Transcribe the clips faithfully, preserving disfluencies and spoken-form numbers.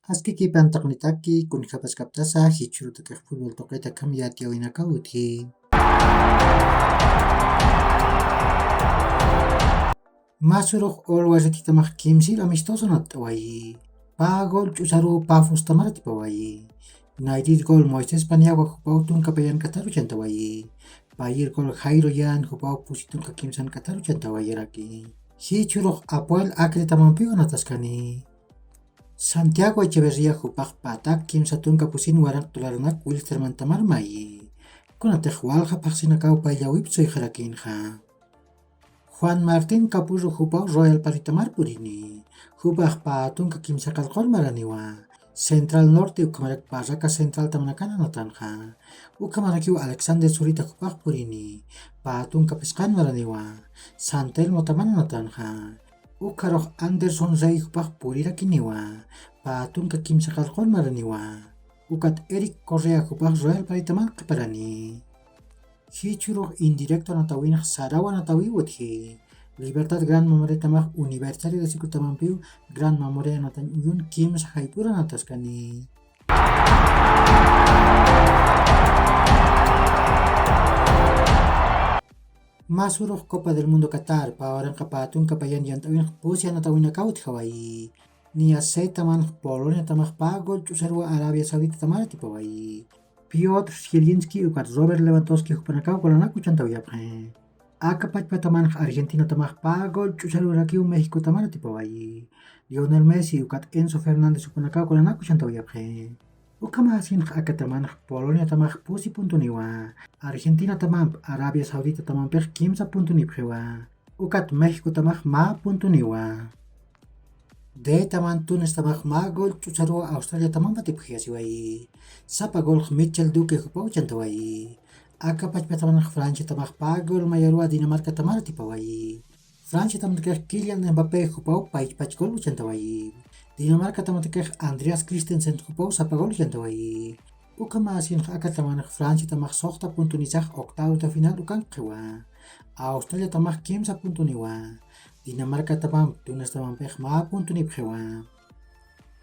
Askiki pantaqnitaki, kunjapaskaptasa jichhürutakix fútbol tuqitakham yatiyäwinakaw utji. Mä surux All Warrititamax kimsir amistoso natt'awayi. Pä gol ch'usaruw pä fustamar atipawayi. Nayrïr gol Moisés Paniagua jupaw tunka payan k'atharu chantawayi. Payïr gol Jairo Yan jupaw pusi tunka kimsan k'atharu chantawayiraki. Jichhürux Apoel Acretamampiw anataskani. Santiago Echeverría jupax pätak kimsa tunka pusin waranq dolarunak Wilstermantamar mayi. Kunatix walja phaxsinakaw payllawip suyxarakïnxa. Juan Martín Capurro jupaw Royal Paritamar purini. Jupax pä tunka kimsa qallqur maraniwa. Central Norte ukhamarak Barraca Centraltam nakan anatanxa. Ukhamarakiw Alexander Zurita jupax purini. Pä tunka phisqan maraniwa. San Telmotamar anatanxa. Ukharux Anderson Rey jupax purirakiniwa. Pä tunka kimsa qallqur maraniwa. Ukat Eric Correa jupax Royal Paritamar qhiparani. Jichhürux indirecto anatawinx saraw anatawiw utji. Libertad Gran Memoria tamax Universitario de Sucre tamampiw Gran Memoria anatañ uyun kimsa jayp'ur anataskani. Mä surux Copa del Mundo Qatar, pä waranqa pä tunka payan yant'awinx pusi anatawinakaw utjawayi. Niya C tamanx Polonia tamax pä gol ch'usaruwa Arabia Saudita tamar atipawayi. Piotr Zielinski ukat Robert Lewandowski jupanakaw golanak uchantawayapxi. Aka pachpatamanx Argentina tamax pä gol ch'usaruwarakiw México tamar atipawayi. Lionel Messi ukat Enzo Fernández jupanakaw golanak uchantawayapxi. Ukhamäsinx aka tamanx Polonia tamax pusi puntuniwa. Argentina tamamp Arabia Saudita tamampix kimsa puntunipxiwa. Ukat México tamax mä puntuniwa. D taman Túnez tamax mä gol ch'usaruwa Australia tamamp atipxayasiwayi. Sapa golx Michel Duque jupaw chantawayi. Aka pachpatamanx Francia tamax pä gol mayaruwa Dinamarca tamar atipawayi. Francia tamatakix Kylian Mbappé jupaw paychpach gol uchantawayi. Dinamarca tamatakix Andreas Christensen jupaw sapa gol uchantawayi. Ukhamäsinx aka tamanx Francia tamax suxta puntunisax octavos de final ukankxiwa. Australia tamax kimsa puntuniwa. Dinamarca tamamp Túnez tamampix mä puntunipxiwa.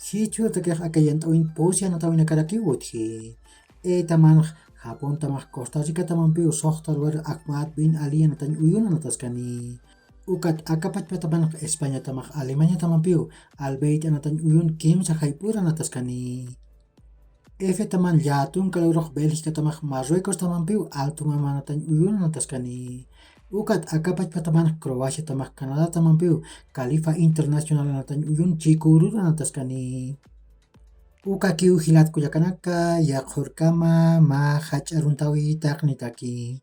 Jichhürutakix aka yant'awin pusi anatawinakarakiw utji. E tamanx Japón tamax Costa Rica tamampiw suxta lugar Ahmad Bin Ali anatañ uyun anataskani. Ukat aka pachpatamanx España tamax Alemania tamampiw Al Bayt anatañ uyun kimsa jayp'ur anataskani. F taman llätun kalurux Bélgica tamax Marruecos tamampiw Alto Mama anatañ uyun anataskani. Ukat aka pachpatamanx Croacia tamax Canadá tamampiw Khalifa Internacional anatañ uyun chikürur anataskani. Ukakiw jilat kullakanaka, yaqhurkama mä jach'a aruntawi taqnitaki.